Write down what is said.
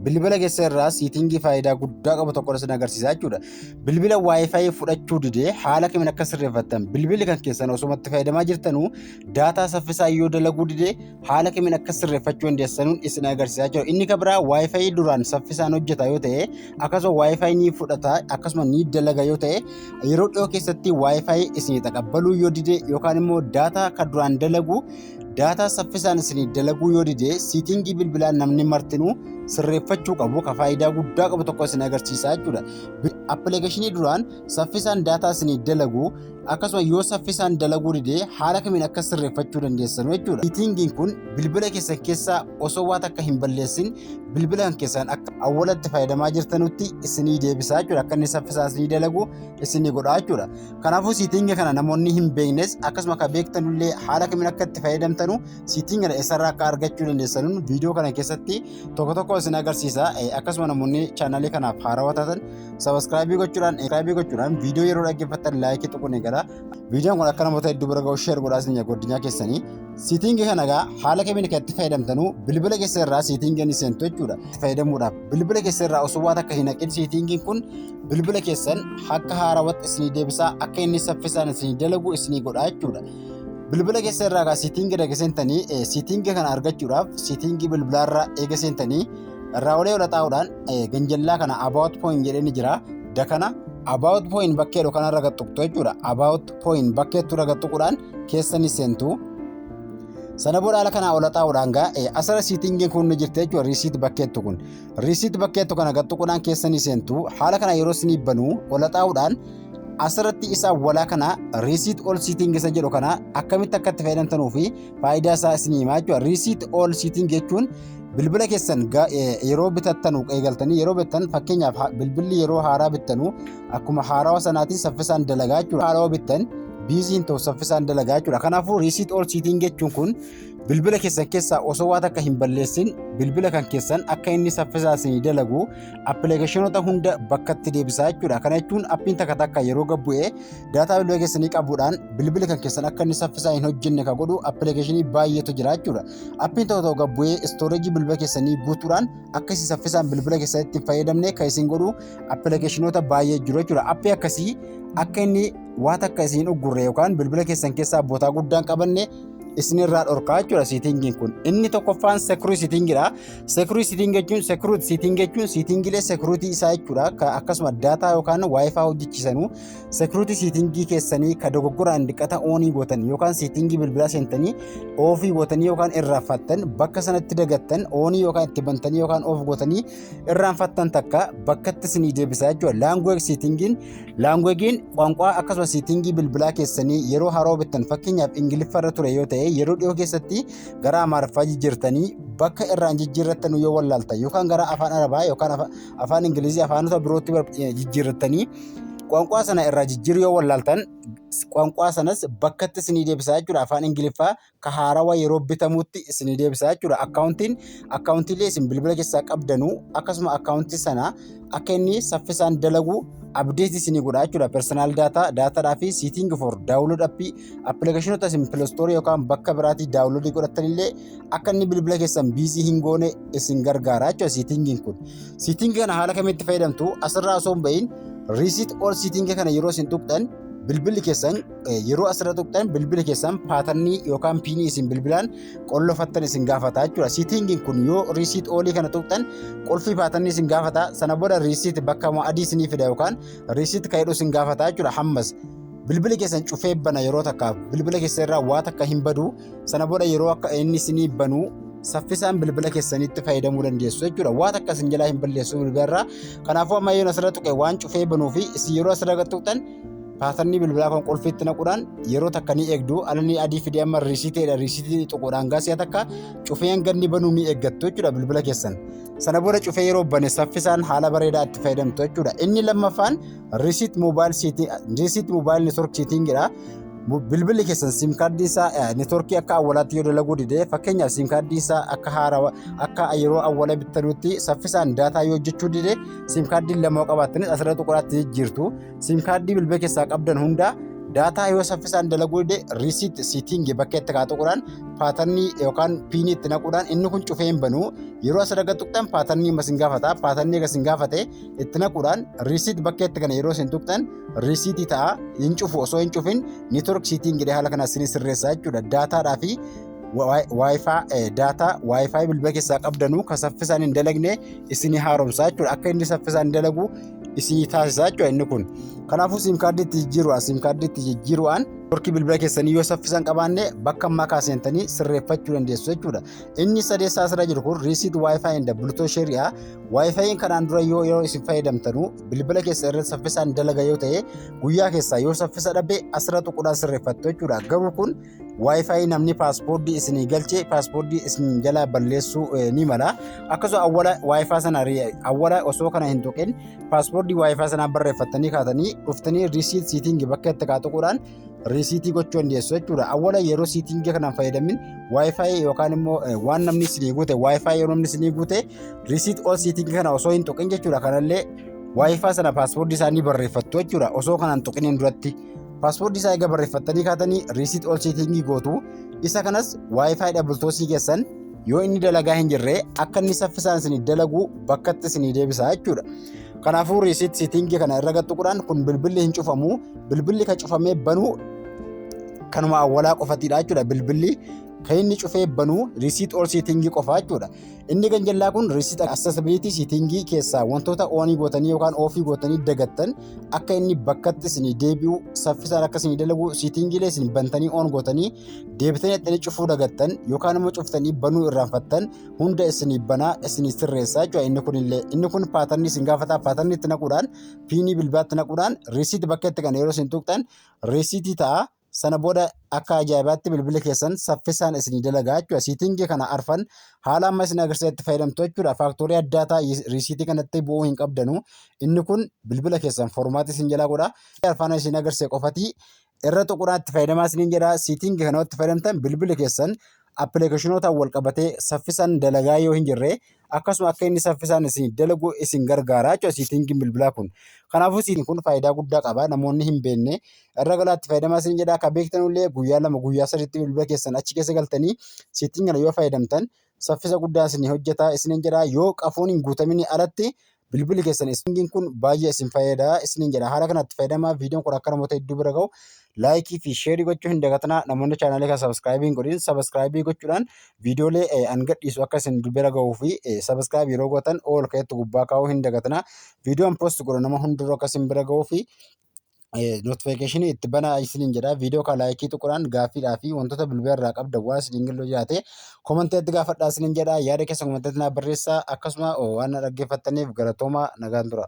Bilbila keessa irraa setting faayidaa guddaa qabu tokko isin agarsiisa jechuudha. Bilbila WiFi fudhachuu didee haala kamiin akka sirreeffattan, bilbilli kan keessan osumatti fayyadamaa jirtanuu data saffisaa yoo dalaguu didee haala kamiin akka sirreeffachuu dandeessanuun isin agarsiisa jechuudha. Inni kan biraa WiFi duraan saffisaan hojjeta yoo ta'e, akkasuma WiFi ni fudhata, akkasuma ni dalaga yoo ta'e, yeroo dhiyoo keessatti WiFi isinii taqabbaluu yoo dide yookaan immoo data kan duraan dalagu data saffisaan isinii dalaguu yoo dide, setting bilbilaa namni martinuu sirreeffachuu qabu ka faayidaa guddaa qabu tokko isin agarsiisa jechuudha. Application duraan saffisaan data isinii dalagu akkasuma yoo saffisaan dalaguu dide haala kamiin akka sirreeffachuu dandeessanu jechuudha. Settingiin kun bilbila keessan keessaa osoo waa takka hin balleessin bilbila kan keessan akka awwalatti fayyadamaa jirtanutti isinii deebisaa jechuudha. Akka inni saffisaan isinii dalagu isinii godha jechuudha. Kanaafuu setting kana namoonni hin beeknes, akkasuma kan beektanullee haala kamiin akka itti fayyadamtanu, setting kana eessarraa akka argachuu dandeessanuun viidiyoo kana keessatti tokko tokko isin agarsiisa. Akkasuma namoonni channel kanaaf haarawaa taatan subscribe gochuudhaan viidiyoo yeroo dhaggeeffattan like tuquun eegala. Viidiyoon kun akka namoota hedduu bira ga'u share godhaa isin godinyaa keessanii. Setting kana egaa haala kamiin kan itti fayyadamtanu, bilbila keessa irraa setting ni seentu jechuudha. Itti fayyadamuudhaaf bilbila keessa irraa osoo waa takka hin haqin settingiin kun bilbila keessan akka haarawatti isinii deebisaa, akka inni saffisaan isinii dalagu isinii godha jechuudha. Bilbila keessa irraa egaa setting erga seentanii, setting kana argachuudhaaf setting bilbilaarraa eega seentanii irraa olee ola xaa'uudhaan ganjallaa kana "About phone" jedhee ni jira. Dakana "About phone" bakkeedhu kanarra gad tuqxu jechuudha. "About phone" bakkeettu irra gad tuquudhaan keessa ni seentu. Sana booda haala kanaa ola xaa'uudhaan gaa asirra settingiin kun ni jirti jechuudha. "Reset" bakkeettu kun. "Reset" bakkeettu kana gad tuquudhaan keessa ni seentu. Haala kana yeroo isinii banuu ola xaa'uudhaan asirratti isa awwalaa kana "Reset all setting" isa jedhu kana akkamitti akka itti fayyadamtanuu fi faayidaa isaa isinii himaa jechuudha. "Reset all setting" jechuun bilbila keessan yeroo bitattanu eegaltanii yeroo bittan, fakkeenyaaf bilbilli yeroo haaraa bittanu akkuma haarawaa sanaatiin saffisaan dalagaa jechuudha. Haarawaa bittan busyn ta'u saffisaan dalagaa jechuudha. Kanaafuu "Reset all setting" jechuun kun bilbila keessan keessaa osoo waa takka hin balleessin bilbila kan keessan akka inni saffisaa isinii dalagu applicationoota hunda bakkatti deebisaa jechuudha. Kana jechuun appiin takka takka yeroo gabbu'ee data bilbila keessanii qabuudhaan bilbila kan keessan akka inni saffisaa hin hojjenne kan godhu application baay'eetu jira jechuudha. Appiin tokko tokko gabbu'ee storage bilbila keessanii guutuudhaan akka isin saffisaan bilbila keessanitti hin fayyadamne kan isin godhu applicationoota baay'ee jiru jechuudha. App akkasii akka inni waa takka isin uggurre yookaan bilbila keessan keessaa bootaa guddaan qabanne isinirraa dhorkaa jechuudha settingiin kun. Inni tokkoffaan security settingidha. Security setting jechuun settingilee security isaa jechuudha. Akkasuma data yookaan WiFi hojjechiisanuu security setting keessanii ka dogoggoraan dhiqata on gootan yookaan setting bilbilaa seentanii off gootanii yookaan irraanfattan, bakka sanatti dagattan on yookaan itti bantanii yookaan off gootanii irraanfattan takka bakkatti isinii deebisaa jechuudha. Language settingiin, languageiin ቋንቋ, akkasuma setting bilbilaa keessanii yeroo haroo bittan, fakkeenyaaf Ingiliffa irra ture yoo ta'e, yeroo dhiyoo keessatti gara Amaariffaa jijjiirtanii bakka irraan jijjiirrattan yoo wallaaltan yookaan gara afaan Arabaa yookaan afaan Ingilizii, afaanota birootti jijjiirrattanii ቋንቋ sana irraa jijjiiruu yoo wallaaltan, ቋንቋ sanas bakkatti isinii deebisaa jechuudha. Afaan Ingiliffaa ka haarawaa yeroo bitamutti isinii deebisaa jechuudha. Accountiin, accountiilee isin bilbila keessaa qabdanuu akkasuma account sana akka inni saffisaan dalagu update isinii godha jechuudha. Personal data, datadhaa fi setting for download app, applicationoota isin Play Store yookaan bakka biraatii download godhattanillee akka inni bilbila keessan busy hin goone isin gargaara jechuudha settingiin kun. Setting kana haala kamitti fayyadamtu? Asirraa osoo hin bahin "Reset all setting" kana yeroo isin tuqxan, bilbilli keessan yeroo asirra tuqxan bilbila keessan pattern yookaan PIN isin bilbilaan qollofattan isin gaafata jechuudha. Settingiin kun yoo "Reset all" kana tuqxan qulfii pattern isin gaafata. Sana booda "Reset" bakka adii isinii fida yookaan "Reset" kan jedhu isin gaafata jechuudha. Hammas bilbili keessan cufee bana, yeroo takkaaf bilbila keessan irraa waa takka hin badu. Sana booda yeroo akka inni isinii banu saffisaan bilbila keessanitti fayyadamuu dandeessu jechuudha. Waa takka isin jalaa hin balleessu bilbila irraa. Kanaafuu amma yoo asirra tuqe waan cufee banuu fi isin yeroo asirra tuqxan pattern bilbilaa kan qulfiitti naquudhaan yeroo takka ni eegdu. Alanni adii fidee amma resetiidha. Reset tuquudhaan gaasii takka cufee hanga inni banuu ni eeggattu jechuudha bilbila keessan. Sana booda cufee yeroo bane saffisaan haala bareedaa itti fayyadamtu jechuudha. Inni lammaffaan "Reset mobile network settingidha. Bilbilli keessan SIM card isaa network akka awwalaatti yoo dalaguu dide, fakkeenyaaf SIM card isaa akka haarawaa akka yeroo awwala bittanutti saffisaan data yoo hojjechuu dide, SIM card lama qabaattanis asirra tuquraatti jijjiirtu. SIM card bilbila keessaa qabdan hunda Data yoo saffisaan dalaguu dide, reset setting bakka itti kaa tuquudhaan, pattern yookaan PIN itti naquudhaan inni kun cufee hin banu. Yeroo asirra gad tuqxan pattern amma isin gaafata. Pattern eega isin gaafate itti naquudhaan reset bakka itti kana yeroo isin tuqxan reset ta'a, hin cufu. Osoo hin cufin network setting jedhee haala kana isin sirreessaa jechuudha. Datadhaa fi WiFi, data WiFi bilbila keessaa qabdanuu kan saffisaan hin dalagne isinii haaromsaa jechuudha. Akka inni saffisaan dalagu isinii taasisaa jechuudha inni kun. Kanaafuu SIM card itti jijjiiruudhaan, SIM card itti jijjiiruudhaan network bilbila keessanii yoo saffisaan qabaanne bakka ammaa kaaseentanii sirreeffachuu dandeessu jechuudha. Inni sadeessaa asirra jiru kun reset WiFi and Bluetooth shareiidha. WiFiin kanaan dura yoo yeroo isin fayyadamtanu bilbila keessa irratti saffisaan dalaga yoo ta'e, guyyaa keessaa yoo saffisa dhabe asirra tuquudhaan sirreeffattu jechuudha. Garuu kun WiFi namni password isinii galchee password isin jalaa balleessuu ni mala. Akkasuma awwala WiFi sana awwala osoo kana hin tuqin password WiFi sanaa barreeffattanii kaatanii dhuftanii reset setting bakka itti kaa tuquudhaan reset gochuu dandeessu jechuudha. Awwala yeroo setting kanaan fayyadamin WiFi yookaan immoo waan namni isinii guute, WiFi yeroo namni isinii guute, reset all setting kana osoo hin tuqin jechuudha. Kanallee WiFi sana password isaanii barreeffattu jechuudha. Osoo kanaan tuqiniin duratti. Password isaa eega barreeffattanii kaatanii reset all setting gootu. Isa kanas WiFi Bluetooth keessan yoo inni dalagaa hin jirre akka inni saffisaan isinii dalagu bakkatti isinii deebisa jechuudha. Kanaafuu reset setting kana irra tuquudhaan kun bilbilli hin cufamu. Bilbilli kan cufamee banuu kanuma awwalaa qofatidha jechuudha. Bilbilli kan inni cufee banuu reset all setting qofa jechuudha. Inni ganjallaa kun reset accessibility setting keessaa wantoota on gootanii yookaan off gootanii dagattan akka inni bakkatti isinii deebi'u, saffisaan akka isinii dalagu, settingiilee isin bantanii on gootanii deebitanii itti cufuu dagattan yookaan immoo cuftanii banuu irraanfattan hunda isinii banaa, isinii sirreessaa jechuudha. Inni kun illee, inni kun pattern isin gaafataa. Pattern itti naquudhaan, PIN bilbilaatti naquudhaan reset bakka itti kana yeroo isin tuqxan reset ta'a. Sana booda akka ajaa'ibaatti bilbila keessan saffisaan isinii dalagaa jechuudha. Setting kana arfan haala amma isin agarsiisetti fayyadamtu jechuudha. Factory data reset kanatti bu'uu hin qabdanu. Inni kun bilbila keessan format isin jalaa godha. Arfan isin agarsiise qofatii irra tuquudhaan itti fayyadamaa isiniin jedha. Setting kana itti fayyadamtan bilbila keessan applicationootaan wal qabatee saffisaan dalagaa yoo hin jirre akkasuma akka inni saffisaan isin dalagu isin gargaara jechuudha settingiin bilbilaa kun. Kanaafuu setting kun faayidaa guddaa qaba, namoonni hin beekne irra galaatti fayyadamaa isin jedha. Akka beektanullee guyyaa 2, guyyaa 3tti bilbila keessan achi keessa galtanii setting kana yoo fayyadamtan saffisa guddaa isin hojjeta isiniin jedha. Yoo qafoon hin guutamin alatti bilbilli keessan settingiin kun baay'ee isin fayyada isiniin jedha. Haala kanatti fayyadamaa. Viidiyoon kun akka namoota hedduu bira ga'u like fi share gochuu hin dagatinaa. Namoonni channel kana subscribe hin godhin subscribe gochuudhaan viidiyoolee an gadhiisu akka isin bira ga'uu fi subscribe yeroo gootan all ka'etti gubbaa kaa'uu hin dagatinaa. Viidiyoon post godhu nama hunduruu akka isin bira ga'uu fi notification itti banaa isiniin jedha. Viidiyoo kana like tuquudhaan gaaffiidhaa fi wantoota bilbila irraa qabdan waan isiniin galuu jiraate commentiitti gaafadhaa isiniin jedha. Yaada keessa commentiitti naaf barreessaa. Akkasuma waan na dhaggeeffattaniif galatooma, nagaan tura.